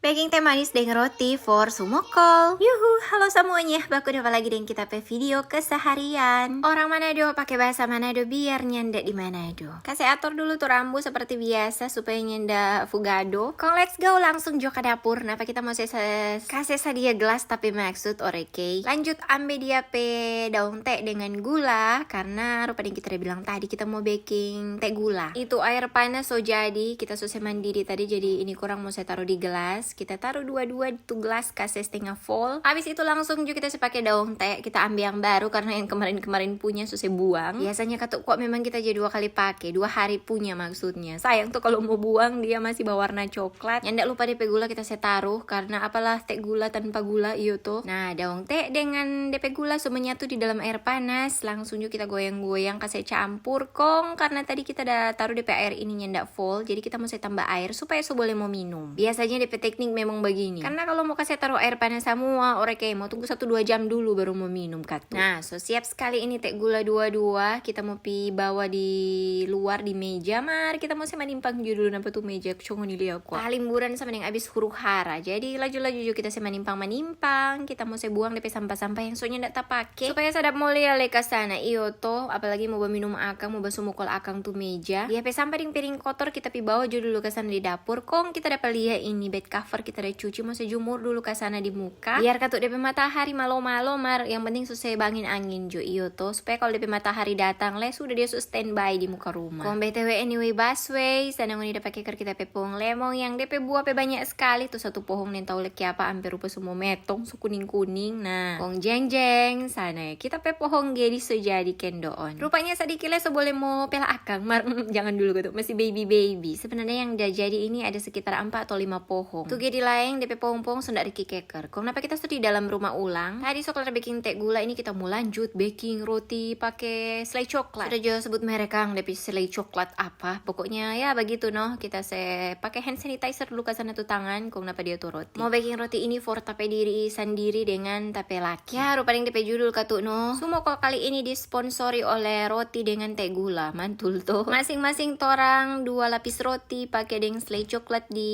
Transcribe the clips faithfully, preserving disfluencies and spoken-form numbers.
Beking teh manis deng roti for sumokol. Yuhu, halo samuanya, baku dapa lagi deng kita pe video keseharian. Orang Manado pake bahasa Manado biar nyanda di Manado. Kase ator dulu tu rambu seperti biasa supaya nyanda fugado. Kong let's go langsung jo ka dapur. Napa kita mo se-, se-, kase sadia gelas tapi maksud oreke. Lanjut ambe dia pe daong teh dengan gula karena rupa deng kita da bilang tadi kita mo beking teh gula. Itu aer panas so jadi, kita so se mandidi tadi, jadi ini kurang mo se taru di gelas. Kita taru dua-dua tu gelas kase stenga full. Abis itu langsung jo kita se pake daong teh, kita ambe yang baru karena yang kemarin-kemarin punya so se buang. Biasanya katu kwa memang kita ja dua kali pake, dua hari punya maksudnya. Sayang tu kalo mo buang dia masih bawarna coklat. Nyanda lupa depe gula kita se taru karena apalah teh gula tanpa gula iyo to. Nah, daong teh dengan depe gula so menyatu di dalam aer panas, langsung jo kita goyang-goyang kase campur. Kong karena tadi kita da taru depe aer ini nyanda full, jadi kita mo se tamba aer supaya so bole mo minum. Biasanya depe teknik memang bagini. Karena kalo mo kase taru aer panas samua, oreke mo tunggu satu dua jam dulu baru mo minum katu. Nah, so siap skali ini teh gula dua-dua. Kita mo pi bawa di luar di meja. Mar, kita mo se manimpang jo dulu napa tu meja, co ngoni lia kwa. Kalimburan sama deng abis huru-hara. Jadi laju-laju jo kita se manimpang-manimpang. Kita mo se buang depe sampah-sampah yang so nyanda tapake. Supaya sadap mo lia le ka sana, iyo to. Apalagi mo baminum akang, mo basumukol akang tu meja. Dia pe sampah deng piring kotor kita pi bawa jo dulu ka sana di dapur. Kong kita dapa lia ini bed cover kita da cuci, mo se jumur dulu ka sana di muka. Biar katu depe matahari malo-malo, mar yang penting so se bangin angin jo, iyo to. Supaya kalo depe matahari datang le, sudah dia so standby di muka rumah. Kong B T W anyway, busway, sana ngoni dapa keker kita pe pohong lemong yang depe buah pe banya skali tu satu pohong, nintau le kiapa amper rupa so mo metong, so kuning-kuning. Nah, kong jeng-jeng, sana kita pe pohong gedi so jadi kendoon. Rupanya sadiki le so bole mo pela akang, mar jangan dulu katu, masih baby-baby. Sebenarnya yang da jadi ini ada sekitar ampa atau lima pohong. Tu gedi laeng depe pohong-pohong so nda riki keker. Kong napa kita so di dalam rumah ulang? Tadi so klar beking teh gula, ini kita mo lanjut beking roti pake selai coklat. Sudah jo sebut merek kang, depe selai coklat apa. Pokoknya ya bagitu no, kita se pake hand sanitizer dulu ka sana tu tangan, kong napa dia tu roti. Mo beking roti ini for tape diri sandiri dengan tape laki. Ya, rupa deng depe judul katu no. Sumokol kali ini disponsori oleh roti dengan teh gula, mantul to. Masing-masing torang dua lapis roti pake deng selai coklat di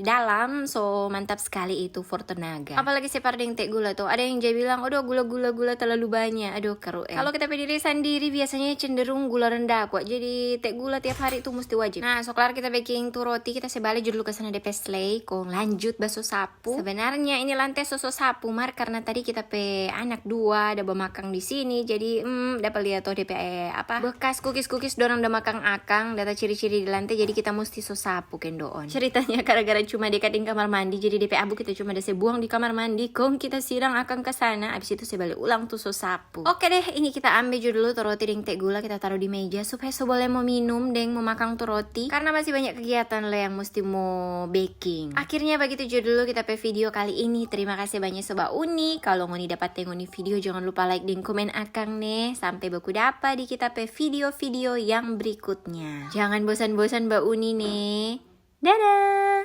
dalam, so mantap skali itu for tenaga. Apalagi se par deng teh gula to. Ada yang ja bilang, "Aduh, gula, gula, gula terlalu banyak." Aduh, keru eh. Kalo kita pe diri sandiri biasanya cenderung gula rendah kwa. Jadi teh gula tiap hari tu musti wajib. Nah, so klar kita beking tu roti, kita se bale jo dulu ka sana depe selai, kong lanjut baso sapu. Sebenarnya ini lante so so sapu, mar karena tadi kita pe anak dua da bamakang di sini, jadi, mm, dapa lia to depe, eh, apa, bekas kukis-kukis dorang da makang akang, da taciri-ciri di lante, jadi kita musti so sapu kendoon. Ceritanya gara-gara cuma dekat deng kamar mandi, jadi depe abu kita cuma da se buang di kamar mandi, kong kita sirang akang ka sana, abis itu se bale ulang tu so sapu. Oke deh, ini kita ambe jo dulu tu roti deng teh gula, kita taru di meja supaya so bole mo minum deng mo makang tu roti, karena masih banyak kegiatan le yang musti mo beking. Akhirnya bagitu jo dulu kita pe video kali ini. Terima kasih banyak Sobat Uni. Kalo ngoni dapa tengok ni video, jangan lupa like deng komen akang ne. Sampe baku dapa di kita pe video-video yang berikutnya. Jangan bosan-bosan ba Uni ne. Dadah!